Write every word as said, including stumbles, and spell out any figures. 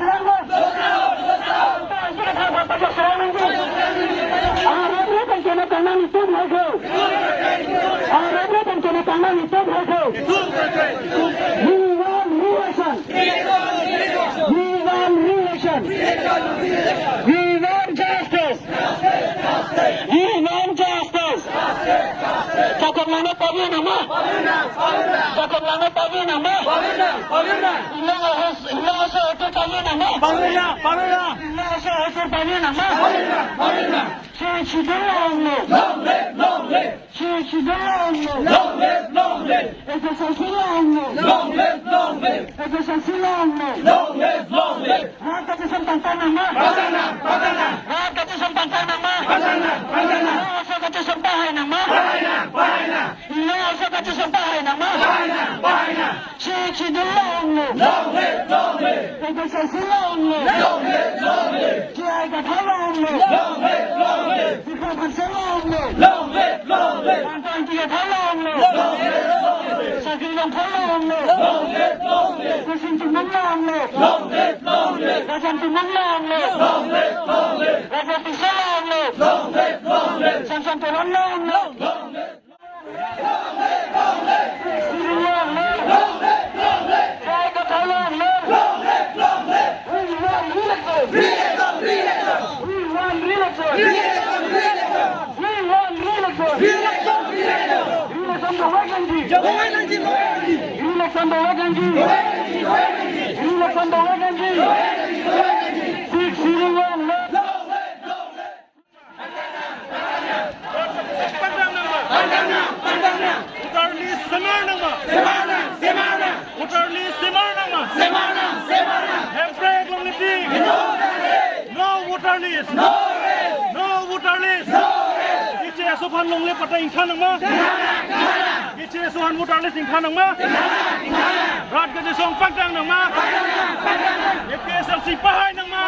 pajokserang lo. Anta isi kethak aphan pajokserang nangji. Arep rep pen kenep kangnang itum haihui. Arep rep pen kenep kangnang itum haihui. We want re-election. We want re-election. We want justice. We want justice. Jakhong Langno pavir nangma. Jakhong Langno pavir nangma. Inglong aso, inglong aso etur pavir nangma. Inglong aso etur pavir nangma. Chingchidun longlo. Long live, long live. Chingchidun longlo. Long live, long live. F S R C longlo. Long live, long live. F S R C longlo. Long live, long live. Rat kachesong pangthang nangma. Pangthang nang, pangthang nang. Rat kachesong pangthang nangma. Pangthang nang, pangthang nang. Inglong aso kachesong pahai nangma. Pahai nang, pahai nang. Inglong aso kachesong pahai nangma. Pahai nang, pahai nang. Chingchidun longlo. Long live, long live. F S R C longlo. Long live, long live. J I Kathar longlo. Long live, long live. Diphu Hanse longlo. Long live, long live. Bangso Ingti Kathar longlo. Long live, long live. Sakri Rongphar longlo. Long live, long live. Kursing Timung longlo. Long live, long live. Rajan Timung longlo. Long live, long live. Rajan Tisso longlo. Long live, long live. Samson Teron longlo. Long live. Siri longlo. J I Kathar longlo. We want re-election. Re-election, re-election. We want re-election. Re-election, re-election. We want re-election. Re-election, re-election. Re-election dovek nangji. Dovek nangji, dovek nangji. Re-election dovek nangji. Dovek nangji, dovek nangji. Re-election dovek nangji. Dovek nangji, dovek nangji. Sik Siri longlo. Long live, long live. Pangthang nangma. Pangthang nang, pangthang nang. Voter list semar nangma. Semar nang, semar nang. Voter list semar nangma. Semar nang, semar nang. Hemprek longle tik. No rest. No voter list. No rest. No voter list. No rest. Keche aso aphan longle patta ingthan nangma. Ingthan nang, ingthan nang. Keche aso aphan voter list ingthan nangma. Ingthan nang, ingthan nang. Rat kachesong pangthang nangma. Pangthang nang, pangthang nang. A P H L C pahai nangma.